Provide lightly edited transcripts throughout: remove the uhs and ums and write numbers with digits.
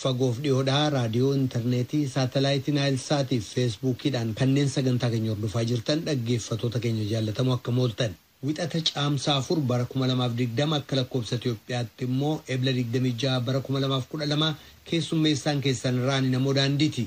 Fagoof dhiyoodhaa raadiyoo, intarneetii, saatalaayitii Naayilsaatii fi Feesbuukiidhaan kanneen sagantaa keenya hordofaa jirtan dhaggeeffatoota keenya jaallatamoo, akkam ooltan? Wixata Caamsaa 4 bara 2020, akka lakkoofsa Itoophiyaatti immoo Ebla 26 bara 2012, keessummeessaan keessan Raani Namoo Daandiiti.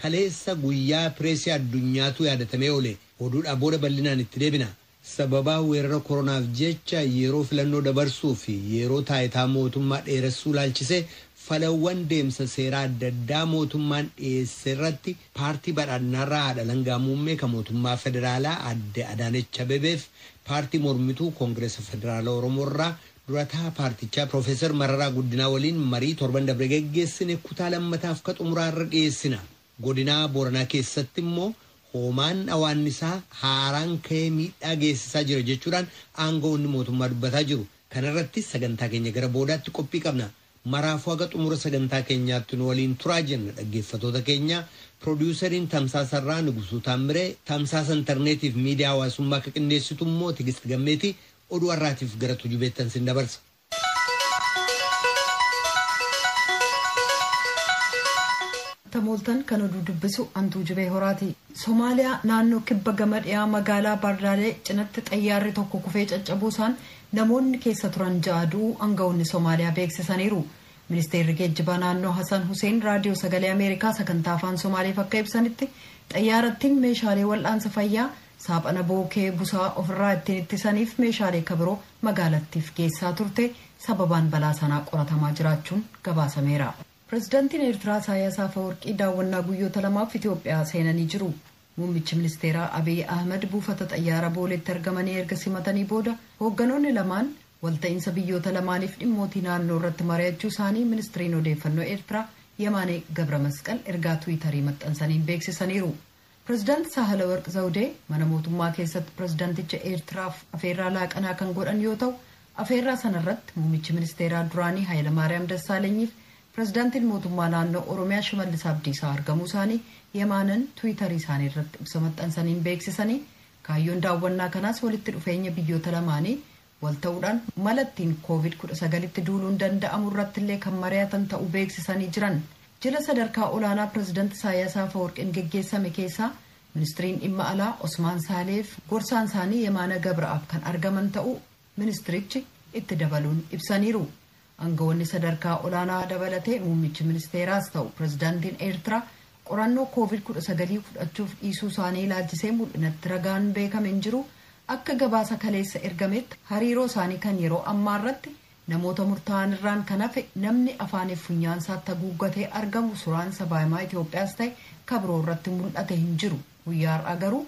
Kaleessa Guyyaa Pireesii Addunyaatu yaadatamee oole. Oduudhaa booda bal'inaan itti deebina. Sababaa weerara koronaaf jecha yeroo filannoo dabarsuu fi yeroo taayitaa mootummaa dheeressuu laalchisee falawwan deemsa seeraa adda addaa mootummaan dhiyeesse irratti Paartii Badhaadhinaarraa haadha alangaa muummee kan mootummaa federaalaa Adde Adaanech Abeebeef paartii mormituu Koongireesa Federaalaa Oromoorraa durataa paartichaa Piroofeesar Mararaa Guddinaa waliin marii torban dabre geggeessine kutaa lammataaf ka xumuraarra dhiyeessina. Godinaa Booranaa keessatti immoo hoomaan awaannisaa haaraan ka'ee miidhaa geessisaa jira jechuudhaan aangawoonni mootummaa dubbataa jiru. Kanarratti sagantaa keenya gara boodaatti qophii qabna. Maraafuu haga xumura sagantaa keenyaatti nu waliin turaa jenna, dhaggeeffatoota keenya. Piroodyuusariin Tamsaasarraa Nugusuu Taamiree, tamsaasa intarneetiif miidiyaa hawaasummaa akka qindeessitu immoo Tigist Gammeetii. Oduu har'aatiif gara Tujubeettan sin dabarsa. Tamooltan, kan oduu dubbisu Antuu Jibee Horaati. Somaaliyaa naannoo kibba gama dhiyaa magaalaa Baardaalee cinatti xayyaarri tokko kufee caccabuusaan namoonni keessa turan 6 du'uu aangawoonni Somaaliyaa beeksisaniiru. Ministeerri geejjibaa naannoo Hasan Huseen Raadiyoo Sagalee Ameerikaa sagantaa Afaan Somaaliif akka ibsanitti, xayyaarattiin meeshaalee wal'aansa fayyaa, saaphana bookee busaa ofirraa ittiin ittisaniif meeshaalee kabiroo magaalattiif geessaa turte. Sababaan balaa sanaa qoratamaa jiraachuun gabaasameera. Pireezidaantiin Eertiraa Isaayyaas Afawarqii daawwannaa guyyoota 2f Itoophiyaa seenanii jiru. Muummichi ministeeraa Abiy Ahmed buufata xayyaara Booleetti argamanii erga simatanii booda, hoogganoonni lamaan walta'iinsa biyyoota lamaaniif dhimmootii naannoo irratti mari'achuu isaanii ministiriin odeeffannoo Eertiraa Yemaanee Gabra Masqal ergaa Tiwiitarii maxxansaniin beeksisaniiru. Pireezidaanti Saahalawarq Zawudee mana mootummaa keessatti pireezidaanticha Eertiraaf afeerraa laaqanaa kan godhan yoo ta'u, afeerraa sanarratti muummichi ministeeraa duraanii Hayilamaariyaam Dassaalenyiif pireezidaantiin mootummaa naannoo Oromiyaa Shimallis Abdiisaa argamuu isaanii Yemaanan Tiwiitarii isaanii irratti ibsa maxxansaniin beeksisanii, kaayyoon daawwannaa kanaas walitti dhufeenya biyyoota lamaanii wal ta'uudhaan mala ittiin Koovid 19tti duuluun danda'amu irratti illee kan mari'atan ta'uu beeksisanii jiran. Jila sadarkaa olaanaa pireezidaanti Isaayyaas Afawarqiin geggeessame keessaa ministiriin dhimma alaa Osmaan Saaleef gorsaan isaanii Yemaana Gabra'aaf kan argaman ta'uu ministirichi itti dabaluun ibsaniiru. Aangawoonni sadarkaa olaanaa dabalatee muummichi ministeeraas ta'u pireezidaantiin Eertiraa qorannoo Koovid 19 fudhachuuf dhiisuu isaanii ilaalchisee mul'inatti ragaan beekame hin jiru. Akka gabaasa kaleessa ergametti, hariiroo isaanii kan yeroo ammaa irratti namoota murtaa'an irraan kan hafe namni afaaniif funyaansaatti haguuggatee argamu suuraan sabaahimaa Itoophiyaas ta'e kabiroo irratti mul'ate hin jiru. Guyyaa har'aa garuu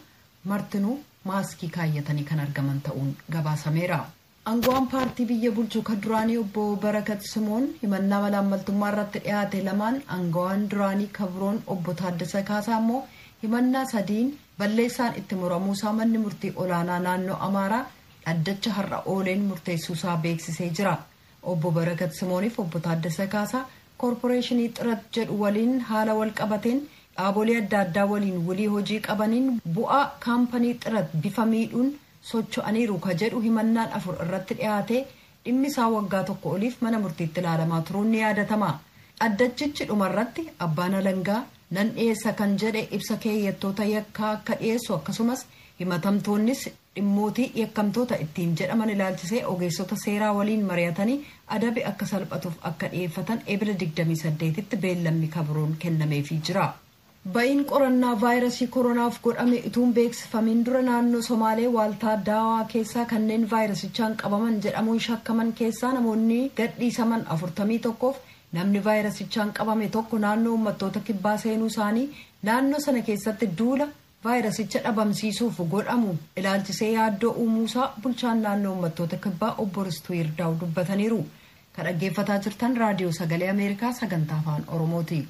martinuu maaskii kaayyatanii kan argaman ta'uun gabaasameera. Aangawaan paartii biyya bulchu kan duraanii obbo Barakat Simoon himannaa malaammaltummaa irratti dhiyaate lamaan, aangawaan duraanii kabiroon obbo Taaddasa Kaasaa immoo himannaa sadiin balleessaan itti muramuusaa manni murtii olaanaa naannoo Amaaraa dhaddacha har'a ooleen murteessuusaa beeksisee jira. Obbo Barakat Simooniif obbo Taaddasa Kaasaa koorporeeshinii Xirat jedhu waliin haala wal qabateen dhaabolee adda addaa waliin walii hojii qabaniin bu'aa kaampanii Xirat bifa miidhuun socho'aniiru ka jedhu himannaan afur irratti dhiyaate dhimmi isaa waggaa tokko oliif mana murtiitti ilaalamaa turuun ni yaadatama. Dhaddachichi dhumarratti abbaan alangaa nan dhiyeessa kan jedhe ibsa keeyyattoota yakkaa akka dhiyeessu, akkasumas himatamtoonnis dhimmootii yakkamtoota ittiin jedhaman ilaalchisee ogeessota seeraa waliin mari'atanii adabi akka salphatuuf akka dhiyeeffatan Ebila 28tti beellamni kabiroon kennameefii jira. Ba'iin qorannaa vaayirasii koronaaf godhame ituun beeksifamin dura naannoo Somaalee waaltaa Daawaa keessaa kanneen vaayirasichaan qabaman jedhamuun shakkaman keessaa namoonni gadhiisaman 41f namni vaayirasichaan qabame tokko naannoo Uummattoota Kibbaa seenuu isaanii naannoo sana keessatti duula vaayirasicha dhabamsiisuuf godhamu ilaalchisee yaaddoo uumuusaa bulchaan naannoo Uummattoota Kibbaa obbo Ristuu Yirdaa'u dubbataniiru. Kan dhaggeeffataa jirtan Raadiyoo Sagalee Ameerikaa sagantaa Afaan Oromooti.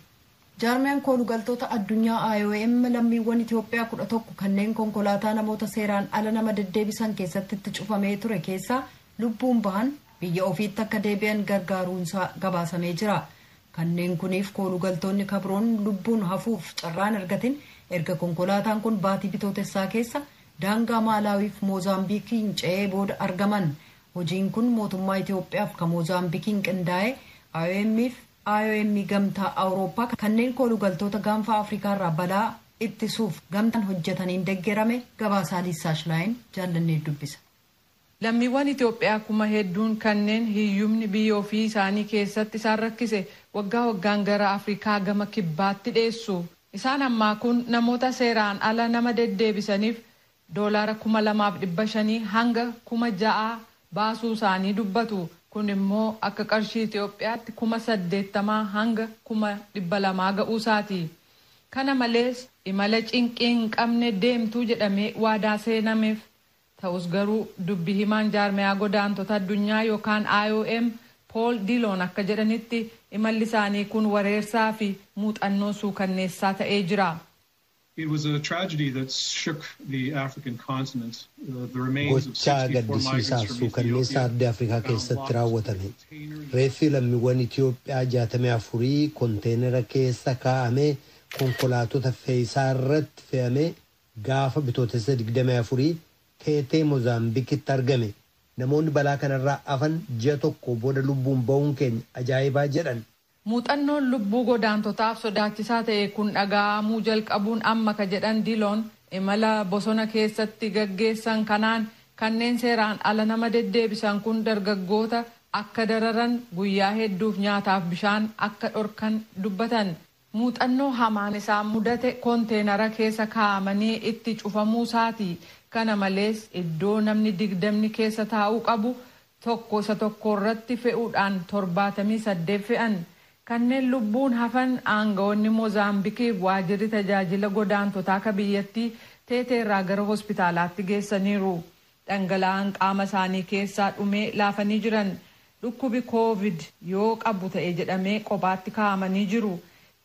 Jaarmiyaan koolugaltoota addunyaa IOM lammiiwwan Itoophiyaa 11 kanneen konkolaataa namoota seeraan ala nama deddeebisan keessatti itti cufamee ture keessaa lubbuun bahan biyya ofiitti akka deebi'an gargaaruunsaa gabaasamee jira. Kanneen kuniif koolugaltoonni kabroon lubbuun hafuuf carraan argatin erga konkolaataan kun baatii Bitootessaa keessa daangaa Maalaawiif Moozaambiikiin ce'ee booda argaman. Hojiin kun mootummaa Itoophiyaaf kan Moozaambiikiin qindaa'e IOMif IOM gamtaa Awurooppaa kanneen koolugaltoota gaanfa Afrikaarraa balaa ittisuuf gamtaan hojjetaniin deeggarame. Gabaasaa Liisaa Shilaayin jaallannee dubbisa. Lammiiwwan Itoophiyaa kuma hedduun kanneen hiyyumni biyya ofii isaanii keessatti isaan rakkise waggaa waggaan gara Afrikaa gama kibbaatti dheessu. Isaan ammaa kun namoota seeraan ala nama deddeebisaniif $2,500 hanga 6,000 baasuu isaanii dubbatu. Kun immoo akka qarshii Itoophiyaatti 80,000 hanga 200,000 ga'uusaati. Kana malees imala cinqii hin qabne deemtuu jedhamee waadaa seenameef. Ta'us garuu dubbi himaan jaarmayaa godaantota addunyaa yookaan IOM Pool Diloon akka jedhanitti imalli isaanii kun wareersaa fi muuxannoo suukanneessaa ta'ee jira. It was a tragedy that shook the African continent. The remains of Gochaa 64 gaddisiisaa migrants from suukanneessaa Ethiopia ardii Afrikaa keessatti raawwatame. Reeffi lammiiwwan Itoophiyaa 64 konteenera keessa kaa'amee konkolaatota fe'iisaa irratti fe'amee gaafa bitootessa 24 teetee Moozaambikitti argame. Namoonni balaa kanarraa hafan ji'a tokko booda lubbuun ba'uun keenya ajaa'ibaa jedhan. Muuxannoon lubbuu godaantotaaf sodaachisaa ta'e kun dhaga'amuu jalqabuun amma ka jedhan Diloon imala bosona keessatti gaggeessan kanaan kanneen seeraan ala nama deddeebisan kun dargaggoota akka dararan, guyyaa hedduuf nyaataaf bishaan akka dhorkan dubbatan. Muuxannoo hamaan isaan mudate konteenara keessa kaa'amanii itti cufamuu isaati. Kana malees iddoo namni 20 keessa taa'uu qabu tokko isa tokko irratti fe'uudhaan 78 fe'an. Kanneen lubbuun hafan aangawoonni Moozaambikiif waajirri tajaajila godaantotaa akka biyyattii teeteerraa gara hospitaalaatti geessaniiru. Dhangala'aan qaama isaanii keessaa dhumee laafanii jiran. Dhukkubi Koovid yoo qabu ta'e jedhamee kophaatti kaa'amanii jiru.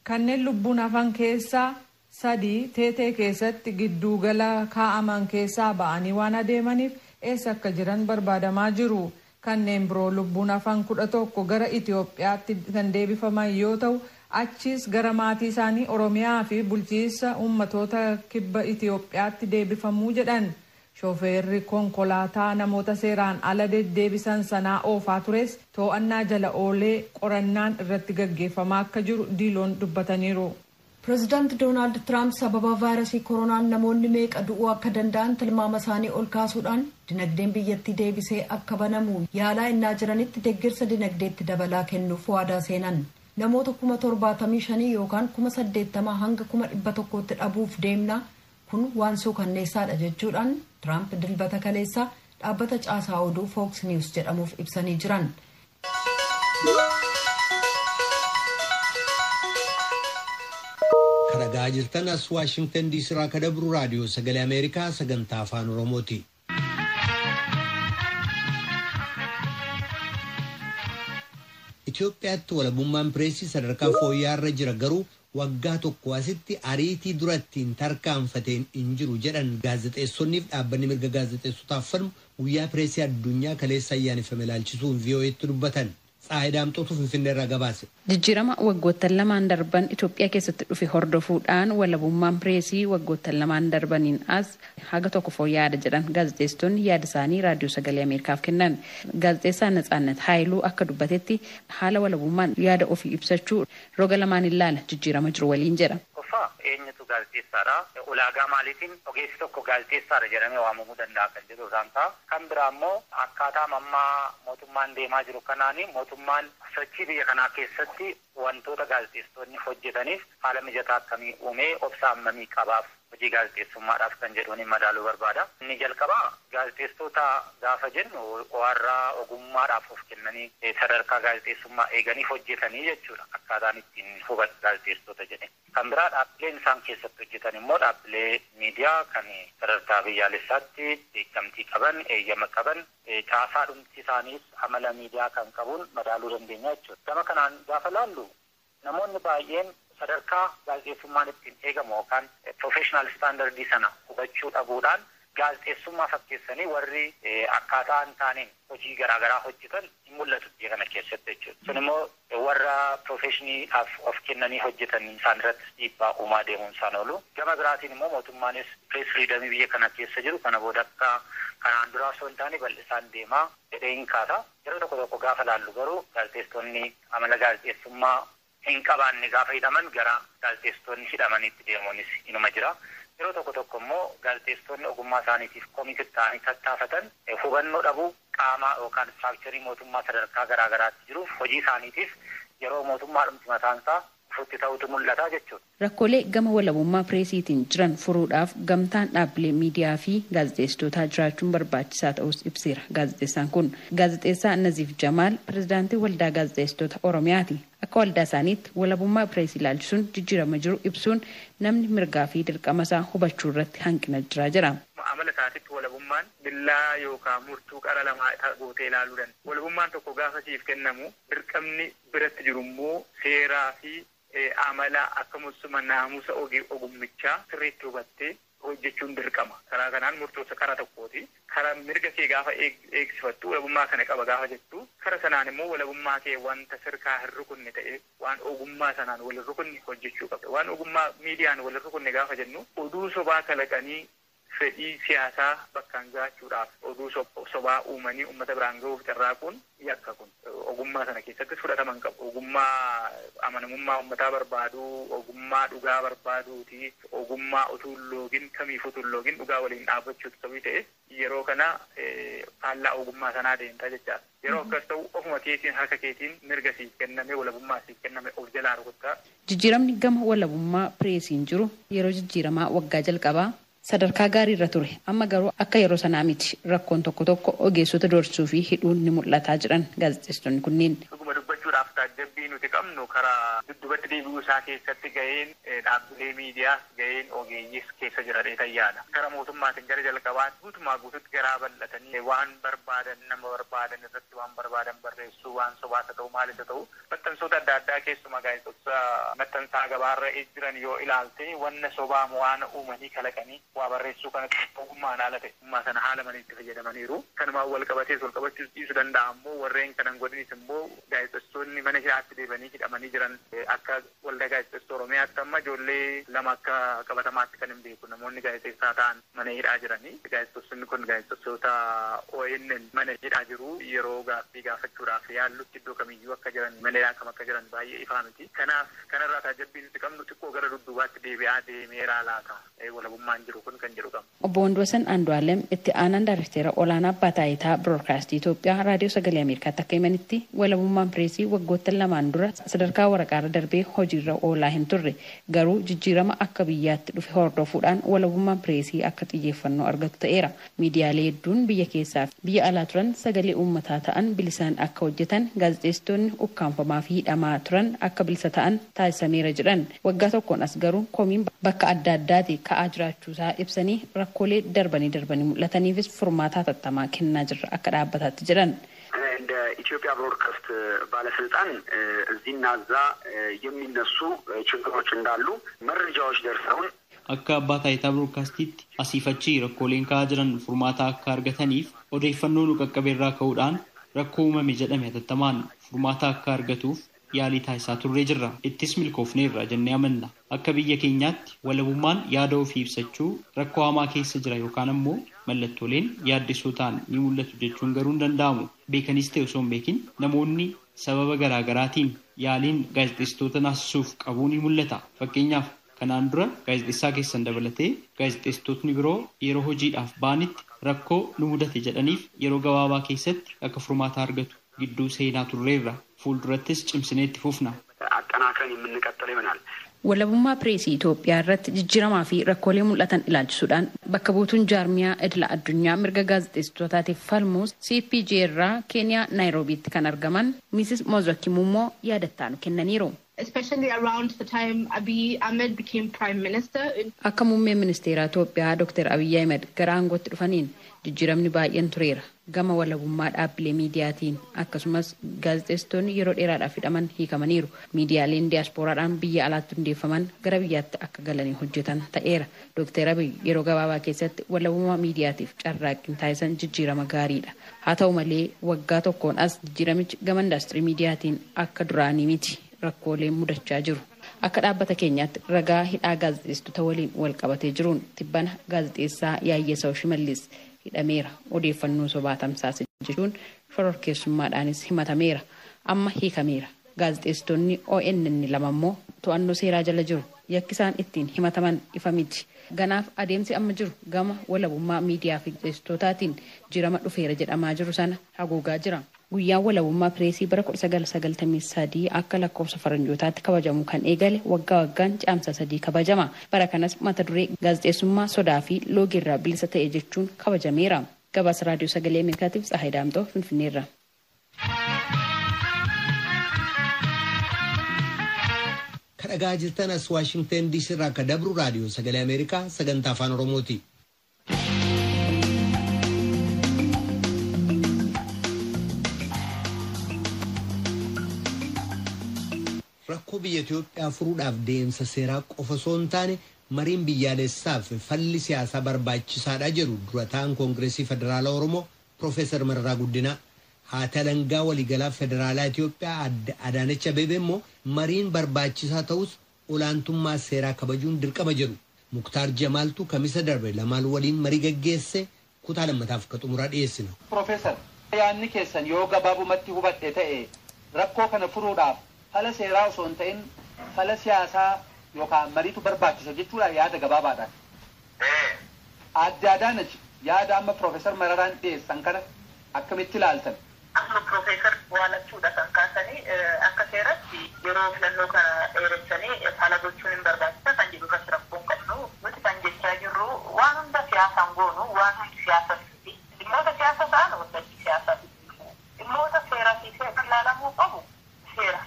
Kanneen lubbuun hafan keessaa sadii teetee keessatti giddugala kaa'aman keessaa ba'anii waan adeemaniif eessa akka jiran barbaadamaa jiru. Kanneen biroo lubbuun hafan 11 gara Itoophiyaatti kan deebifaman yoo ta'u, achis gara maatii isaanii Oromiyaa fi bulchiinsa uummatoota kibba Itoophiyaatti deebifamuu jedhan. Shooferri konkolaataa namoota seeraan ala deddeebisan sanaa oofaa tures to'annaa jala oolee qorannaan irratti gaggeeffamaa akka jiru Diiloon dubbataniiru. Pireezidaanti Doonaald Tiraamp sababa vaayirasii koronaan namoonni meeqa du'uu akka danda'an tilmaama isaanii ol kaasuudhaan dinagdeen biyyattii deebisee akka banamu yaalaa innaa jiranitti deeggarsa dinagdeetti dabalaa kennuuf waadaa seenan. Namoota 75,000 yookaan 80,000 hanga 100,000tti dhabuuf deemna, kun waan suukanneessaadha jechuudhaan Tiraamp dilbata kaleessaa dhaabbata caasaa oduu Fox News jedhamuuf ibsanii jiran. Kan dhagaa jirtan as Waashingtan DC irraa kan dabru raadiyoo sagalee Ameerikaa sagantaa afaan Oromooti. Itoophiyaatti walabummaan pireesii sadarkaa fooyya'aarra jira, garuu waggaa tokko asitti ariitii durattiin tarkaanfateen hin jiru jedhan gaazexeessonniif dhaabbanni mirga gaazexeessotaaf falmu guyyaa pireesii addunyaa kaleessa ayyaaneffame ilaalchisuun VOA'tti dubbatan. Tsaayi Daamxootu Finfinnee irraa gabaase. Jijjiirama waggoottan lamaan darban Itoophiyaa keessatti dhufe hordofuudhaan walabummaan pireesii waggoottan lamaan darbaniin as haga tokko fooyya'aadha jedhan gaazexeessitoonni yaada isaanii raadiyoo sagalee Ameerikaaf kennan. Gaazexeessaan Natsaannat Haayiluu akka dubbatetti haala walabummaan yaada ofii ibsachuu roga lamaan ilaala jijjiirama jiru waliin jedha. Tokkoffaa, eenyutu gaazexeessaadha? Ulaagaa maaliitiin ogeessi tokko gaazexeessaadha jedhamee waamamuu danda'a kan jedhu isaan ta'a. Kan biraa immoo akkaataa ammaa mootummaan deemaa jiru kanaani mootummaan sochii biyya kanaa keessatti wantoota gaazexeessitoonni hojjetaniif haala mijataa akkamii uumee obsa hammamii qabaaf hojii gaazexeessummaadhaaf kan jedhuun madaaluu barbaada. Inni jalqabaa, gaazexeessitoota gaafa jennu warra ogummaadhaaf of kennanii sadarkaa gaazexeessummaa eeganiif hojjetanii jechuudha. Akkaataan ittiin hubatu gaazexeessitoota jedhe. Kan biraa, dhaabbileen isaan keessatti hojjetan immoo dhaabbilee miidiyaa kan sadarkaa biyyaalessaatti beekamtii qaban, eeyyama qaban, caasaa dhumti isaaniis amala miidiyaa kan qabuun madaaluu dandeenya jechuudha. Gama kanaan gaafa laallu, namoonni baay'een sadarkaa gaazexeessummaan ittiin eegamu yookaan professional standardii sana hubachuu dhabuudhaan gaazexeessummaa fakkeessanii warri akkaataa hin taaneen hojii garaagaraa hojjetan hin mul'atu biyya kana keessatti jechuudha. Sun immoo warra profeshiniidhaaf of kennanii hojjetan isaan irratti dhiibbaa uumaa deemuun isaan oolu. Gama biraatiin immoo mootummaanis press freedomii biyya kana keessa jiru kana booda akka Kanaan duraa osoo hin taane bal'isaan deemaa jedhee hin kaasa. Yeroo tokko tokko gaafa laallu garuu gaazexeessonni amala gaazexeessummaa hin qabaanne gaafa hidhaman gara gaazexeessonni hidhamanitti deemuunis inuma jira. Yeroo tokko tokko immoo gaazexeessonni ogummaa isaaniitiif komiitii ta'anii tattaafatan hubannoo dhabuu qaamaa yookaan istiraakcharii mootummaa sadarkaa garaa garaatti jiruuf hojii isaaniitiif yeroo mootummaa dhumti mataansaa ofitti ta'utu mul'ata jechuudha. Rakkoolee gama walabummaa pireesiitiin jiran furuudhaaf gamtaan dhaabbilee miidiyaa fi gaazexeessitootaa jiraachuun barbaachisaa ta'us ibseera. Gaazexeessaan kun gaazexeessaa Naziif Jamaal pirezidaantii waldaa gaazexeessitoota Oromiyaati. Akka waldaa isaaniitti walabummaa pireesii ilaalchisuun jijjiirama jiru ibsuun namni mirgaa fi dirqama isaa hubachuu irratti hanqina jira jira. Amala isaatitti walabummaan billaa yookaan murtuu qara lamaa gootee ilaaluu danda'a. Walabummaan tokko gaafa siif kennamu dirqamni biratti jiru immoo seeraa fi amala akkasumas naamusa ogummichaa sirriitti hubattee hojjechuun dirqama. Karaa kanaan murtoota karaa tokkooti. Karaa mirga kee gaafa eegsifattu walabummaa kana qaba gaafa jettu karaa sanaan immoo walabummaa kee wanta sirkaa hin rukunne ta'e waan ogummaa sanaan wal hin rukunne hojjechuu qabda. Waan ogummaa miidiyaan wal hin rukunne gaafa jennu oduu sobaa kalaqanii fedhii siyaasaa bakkaan gahachuudhaaf oduu sobaa uumanii uummata biraan gahuuf carraaquun yakka kun ogummaa sana keessattis fudhatama hin qabu. Ogummaa amanamummaa uummataa barbaadu, ogummaa dhugaa barbaaduuti, ogummaa utuu hin loogin kamiif utuu hin loogin dhugaa waliin dhaabbachuutu sababii ta'e yeroo kana faallaa ogummaa sanaa deemtaa jechaadha. Yeroo akkas ta'u ofuma keetiin harka keetiin mirga siif kenname walabummaa siif kenname of jalaa rukuttaa. Jijjiiramni gama walabummaa pireesiin jiru yeroo jijjiiramaa waggaa jalqabaa sadarkaa gaarii irra ture amma garuu akka yeroo sanaa miti rakkoon tokko tokko ogeessota doorsisuu fi hidhuun ni mul'ataa jiran gaazexeessitoonni kunneen. Dhuguma dubbachuudhaaf taajjabbii nuti qabnu karaa dudduubatti deebi'uu isaa keessatti ga'een dhaabbilee miidiyaas ga'een ogeeyyiis keessa jira dheetayyaadha. Gara mootummaatiin gara jalqabaatti guutumaa guututti garaa bal'atanii waan barbaadan nama barbaadan irratti waan barbaadan barreessuu waan sobaas haa ta'u maalis haa ta'u maxxansoota adda addaa keessumaa gaazexoota maxxansaa gabaarra jiran yoo ilaalte wanna sobaa waan uumanii kalaqanii waa barreessuu kanatti ogummaan haala ta'e ogummaa sana haala malee itti fayyadamaniiru. Kanumaan wal qabatees wal qabachuus dhiisuu danda'a ammoo warreen kanan godinis immoo gaazexeessitoonni mana hidhaatti deebanii hidhamanii jiran akka waldaa gaazexeessitoota Oromiyaatti amma ijoollee lama akka qabatamaatti kan hin beeku namoonni gaazexeessaa ta'an mana hidhaa jiranii. Gaazexeessitoonni kun gaazexeessitoota ONN mana hidhaa jiru yeroo gaaffii gaafachuudhaaf yaallutti iddoo kamiyyuu akka jiran mana hidhaa kam akka jiran baay'ee ifaa miti. Kanaaf kanarraa taajjabbii nuti qabnu xiqqoo gara dudduubaatti deebi'aa deemeeraa laata walabummaan jiru kun kan jedhu qabna. Obbo Wandoosan Andu'aalem itti aanaan daayirektara olaanaa abbaa taayitaa biroodkaastii Itoophiyaa raadiyoo sagalee Ameerikaatti akka himanitti walabummaan pireesii waggoottan lamaan dura sadarkaa waraqaarra darbee hojiirra oolaa hin turre garuu jijjiirama akka biyyaatti dhufe hordofuudhaan walabummaan pireesii akka xiyyeeffannoo argatu ta'eera. Miidiyaalee hedduun biyya keessaa fi biyya alaa turan sagalee uummataa ta'an bilisaan akka hojjetan gaazexeessitoonni ukkaanfamaa fi hidhamaa turan akka bilisa ta'an taasisameera jedhan. Waggaa tokkoon as garuu komiin bakka adda addaati ka'aa jiraachuusaa ibsanii rakkoolee darbanii darbanii mul'ataniifis furmaata hatattamaa kennaa jirra akka dhaabbataatti jedhan. እንደ ኢትዮጵያ ብሮድካስት ባለስልጣን እዚህና እዛ የሚነሱ ችግሮች እንዳሉ መረጃዎች ደርሰውን Akka abbaa taayitaa biroodkaastiitti asiif achi rakkooleen ka'aa jiran furmaata akka argataniif odeeffannoo nu qaqqabe irraa ka'uudhaan rakkoo uumame jedhame hatattamaan furmaata akka argatuuf yaalii taasisaa turree jirra. Ittis milkoofneerra jennee amanna. Akka biyya keenyaatti walabummaan yaada ofii ibsachuu rakkoo hamaa keessa jira yookaan ammoo mallattooleen yaaddessoo ta'an ni mul'atu jechuun garuu hin danda'amu. Beekanis ta'e osoo hin beekin namoonni sababa garaa garaatiin yaaliin gaazexeessitoota naasisuuf qabuu ni mul'ata. Fakkeenyaaf kanaan dura gaazexeessaa keessan dabalatee gaazexeessitootni biroo yeroo hojiidhaaf ba'anitti rakkoo nu mudate jedhaniif yeroo gabaabaa keessatti akka furmaata argatu gidduu seenaa turreerra. Fuuldurattis cimsinee itti fufna. አጠናክረን የምንቀጥለው ይሆናል። Walabummaa pireesii Itoophiyaa irratti jijjiiramaa fi rakkoolee mul'atan ilaalchisuudhaan bakka buutuun jaarmiyaa idila addunyaa mirga gaazexeessitootaatiif falmu CPJ irraa Keeniyaa Naayiroobiitti kan argaman Mrs. Mozoki Mummoo yaadattaanu kennaniiru. Especially around the time Abiy Ahmed became prime minister. Akka muummeen ministeeraa Itoophiyaa Dr. Abiy Ahmed gara aangootti dhufaniin jijjiiramni baay'een tureera. Gama walabummaa dhaabbilee miidiyaatiin akkasumas gaazexeessitoonni yeroo dheeraadhaaf hidhaman hiikamaniiru. Miidiyaaleen diyaaspooraadhaan biyya alaatti hundeeffaman gara biyyaatti akka galanii hojjetan ta'eera. Dr. Abiy yeroo gabaabaa keessatti walabummaa miidiyaatiif carraaqqiin taasisan jijjiirama gaariidha. Haa ta'u malee waggaa tokkoon as jijjiiramichi gama indaastirii miidiyaatiin akka duraanii miti. Rakkooleen mudachaa jiru. Akka dhaabbata keenyaatti ragaa hidhaa gaazexeessitoota waliin wal qabatee jiruun tibbana gaazexeessaa Yaayyesaw Shimallis Hidhameera. Odeeffannoo sobaa tamsaase jechuun shororkeessummaadhaanis himatameera. Amma hiikameera. Gaazexeessitoonni ONN 2 immoo to'annoo seeraa jala jiru. Yakki isaan ittiin himataman ifa miti. Ganaaf adeemsi amma jiru gama walabummaa miidiyaa fi gaazexeessitootaatiin jirama dhufeera jedhamaa jiru sana haguugaa jira. Guyyaan walabummaa pireesii bara 1993 akka lakkoofsa faranjootaatti kabajamu kan eegale waggaa waggaan caamsa 3 kabajama. Bara kanas mata duree gaazexeessummaa sodaa fi loogiirraa bilisa ta'e jechuun kabajameera. Gabaasa Raadiyoo Sagalee Ameerikaatiif Tsahaay Daamtoo Finfinneerra. Kan dhagaa jirtan as Waashingtan DC irraa akka dabru Raadiyoo Sagalee Ameerikaa sagantaa Afaan Oromooti. Rakkoo biyya Itoophiyaa furuudhaaf deemsa seeraa qofa osoo hin taane mariin biyyaalessaaf falli siyaasaa barbaachisaadha jedhu durataan Koongireesii Federaalaa Oromoo Piroofeesar Mararaa Guddinaa. Haati alangaa waliigalaa federaalaa Itoophiyaa adde Adaanech Abeebee immoo mariin barbaachisaa ta'us olaantummaa seeraa kabajuun dirqama jedhu. Muktaar Jamaaltu kamisa darbe lamaan waliin marii gaggeesse kutaa lammataaf ka xumuraa dhiyeessina. Piroofeesar, yaadni keessan yoo gabaabumatti hubadhe ta'e rakkoo kana furuudhaaf fala seeraa osoo hin ta'in fala siyaasaa yookaan mariitu barbaachisa jechuudha yaada gabaabaadhaan. Adde Adaanech yaada amma Piroofeesar Mararaan dhiyeessan kana akkamitti ilaaltan? Amma Piroofeesar waalachuudha kan kaasanii akka seeratti yeroo filannoo kana dheeressanii fala gochuun hin barbaachisa kan jedhu irratti rakkoo hin qabnu. Nuti kan jechaa jirru waan hunda siyaasaan goonu waan hundi siyaasa miti. Dhimmoota siyaasa ta'an waltajjii siyaasaa fi dhimmoota seeraa fi seera ilaalamuu qabu seera.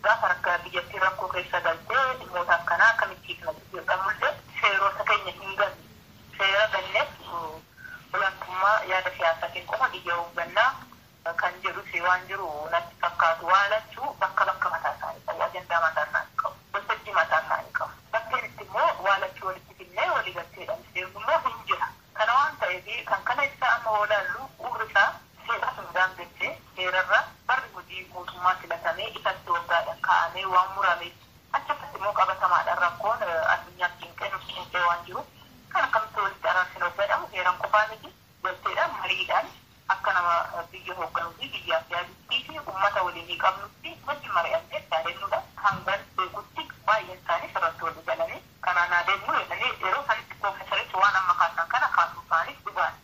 Gaafa rakka biyyattii rakkoo keessa galtee dhimmoota akkanaa akkamitti hiikna jedhamullee seerota keenya hin ganne. Seera ganneef olaantummaa yaada siyaasaatiin qofa biyya hooggannaa kan jedhus waan jiru natti fakkaatu. Waa lachuu bakka bakka mataa isaanii qabu, ajandaa mataa isaanii qabu, waltajjii mataa isaanii qabu. Bakkeen itti immoo waa lachuu walitti finnee walii galteedhaan deemu immoo hin jira. Kana waan ta'eef kan kana ibsaa amma oolaallu uurri isaa seera sun daangessee seerarra barri hojii mootummaa filatamee ifatti waggaadhaan kaa'amee waan murame achirratti immoo qabatamaadhaan rakkoon addunyaaf cinqee nuuf cinqee waan jiru kan akkamitti walitti araarsinu jedhamu heeran qofaa miti galteedhaan mariidhaan akka nama biyya hoogganuu fi biyyaaf yaadutti fi uummata waliin qabnutti wajjin mari'annee adeemnudha. Hangan beekutti baay'een isaanii sirratti walii galanii kanaan adeemnu jedhanii yeroo sanitti piroofeesarichi waan amma kaasan kana kaasuu isaaniif dhugaan.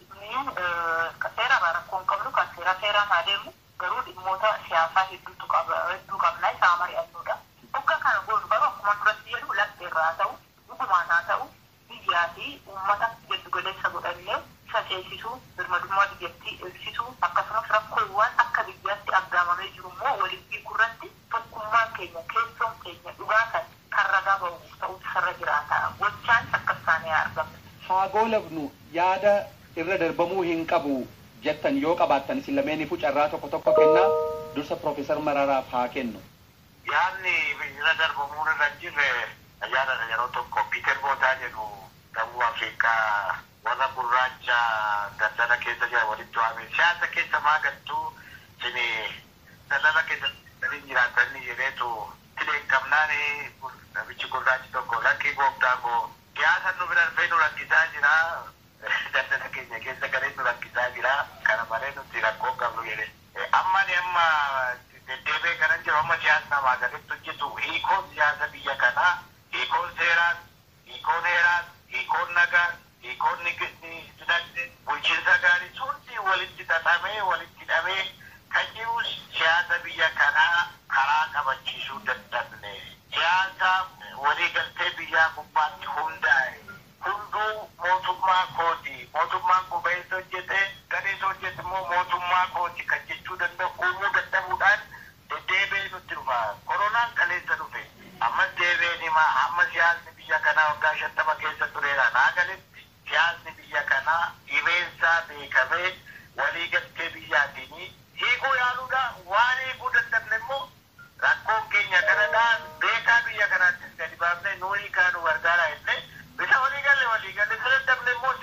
Seera rakkoo hin qabnu kan seera seeraan adeemu garuu dhimmoota siyaasaa hedduutu qaba hedduu qabna isaa mari'annudha. Bakka kana goonu garuu akkuma duratti jedhu lafteerraa haa ta'u dhugumaan haa ta'u biyyaa fi uummata giddugaleessa godhannee isa ceesisuu birmadummaa biyyattii eegsisuu akkasumas rakkoowwan akka biyyaatti aggaamamee jiru immoo waliin hiikuu irratti tokkummaan keenya keessoon keenya dhugaa kan kan ragaa ba'u ta'utu sarra jiraata. Gochaan akkas taanee argamna. Haa goolabnu yaada irra darbamuu hin qabu jettan yoo qabaattan isin lameeniifuu carraa tokko tokko kennaa dursa Piroofeesar Mararaaf haa kennu. Yaadni irra darbamuun irra hin jirre yaada yeroo tokko Piiter Bootaa jedhu gabuu Afrikaa warra gurraacha daldala keessa jiran walitti waame siyaasa keessa maa galtuu isin daldala keessa jiraatanii jedheetu itti dheekkamnaan namichi gurraachi tokko lakkii gooftaa koo siyaasa nu bira dhufee nu rakkisaa jira daldala keenya keessa galee nu rakkisaa jira kana malee nuti rakkoo qabnu jedhe. Amma ni amma deddeebi'ee kanan jiru amma siyaasa namaa gaditti hojjetu hiikoon siyaasa biyya kanaa hiikoon seeraas hiikoon heeraas hiikoon nagaas hiikoon dinagdee bulchiinsa gaarii hundi walitti xaxamee walitti hidhamee kan jiru siyaasa biyya kanaa karaa qabachiisuu dadhabne siyaasa waliigaltee biyyaa gubbaatti hundaa'e hunduu mootummaa kooti mootummaan qubeessa hojjete gadeessa hojjete immoo mootummaa kooti kan jechuu danda'u uumuu dadhabuudhaan deddeebi'ee nutti dhufa koronaan kaleessa dhufe ammas deebi'een himaa amma siyaasni biyya kanaa waggaa 50 keessa tureera naa galetti siyaasni biyya kanaa dhibeensaa beekamee waliigaltee biyyaatiin hiikuu yaaluudha waan hiikuu dadhabne immoo rakkoon keenya kanadhaa beekaa biyya kanaattis gadi baafne nu hiikaa nu gargaaraa jennee bisa waliigalle waliigalle isa dadhabne immoo